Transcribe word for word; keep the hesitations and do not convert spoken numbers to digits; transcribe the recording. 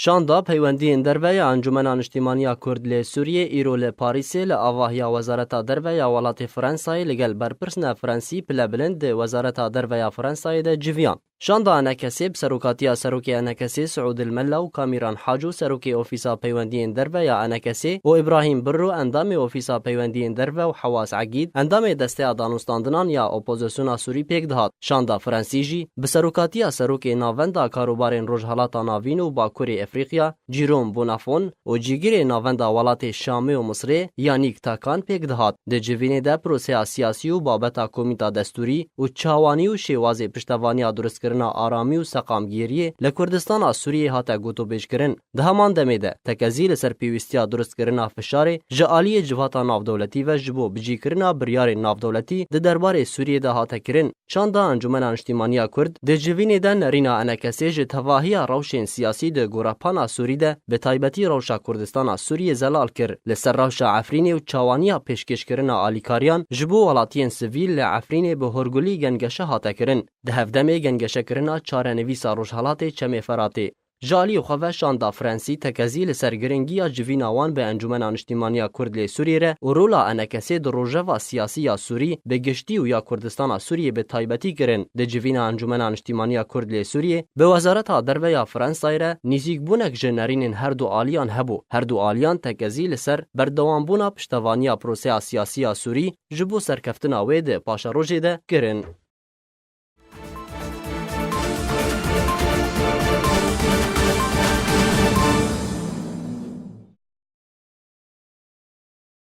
Çanda peywendiyên derve ya Encûmena Niştîmaniya Kurd lê Sûriyê îro li Parîsê li avahiya Wezareta Derve ya welatê Fransayê li gel berpirsine Fransî pilebilind di Wezareta Derve ya Fransayê de civiyan. Şanda ENKSê bi serokatiya serokê ENKSê Siûd El Mella û Kamîran Haco serokê Ofîsa Peywendiyên Derve ya ENKSê û Îbrahîm Birro endamê Ofîsa Peywendiyên Derve û Hewas Egîd endamê Desteya Danûstandinan ya Opozisyona Sûrî pêk dihat. Şanda Fransî jî bi serokatiya serokê Navenda Karobarên Rojhelata Navîn û Bakurê Efrîqya Jîrom Bonafon û cîgirê navenda welatê Şamê û Misrê Yanîk Takan pêk dihat. Di civînê de proseya siyasî û babeta komîta destûrî û çawanî û şêwazê piştevaniya durustkirina aramî û seqamgîriyê li Kurdistana Sûriyê hate gotûbêjkirin. Di heman demê de tekezî li ser pêwîstiya durustkirina fişarê ji aliyê civata navdewletî ve ji bo bicîkirina biryarên navdewletî di derbarê Sûriyê de hate kirin. Çanda Encûmena Niştîmaniya Kurd di civînê de nerîna ENKSê ji tevahiya rewşên siyasî di gorepana Sûrî de, bi taybetî rewşa Kurdistana Sûriyê zelal kir. Li ser rewşa Efrînê û çawaniya pêşkêşkirina alîkariyan ji bo welatiyên sivîl li Efrînê bi horgulî gengeşe hate kirin. Di hevdemê gengeşekirina çarenivîsa Rojhelatê Çemê Feratê, ji aliyê xwe ve Şanda Fransî tekezî li ser giringiya civîna wan bi Encûmena Niştîmaniya Kurd lê Sûriyê re û rola ENKSê di rojeva siyasî ya Sûrî bi giştî û ya Kurdistana Sûriyê bi taybetî kirin. Di civîna Encûmena Niştîmaniya Kurd lê Sûriyê bi Wezareta Derve ya Fransayê re nîzîkbûnek ji nerînên her du aliyan hebû. Her du aliyan tekezî li ser berdewambûna piştevaniya proseya siyasî ya Sûrî ji bo serkeftina wê di paşerojê de kirin.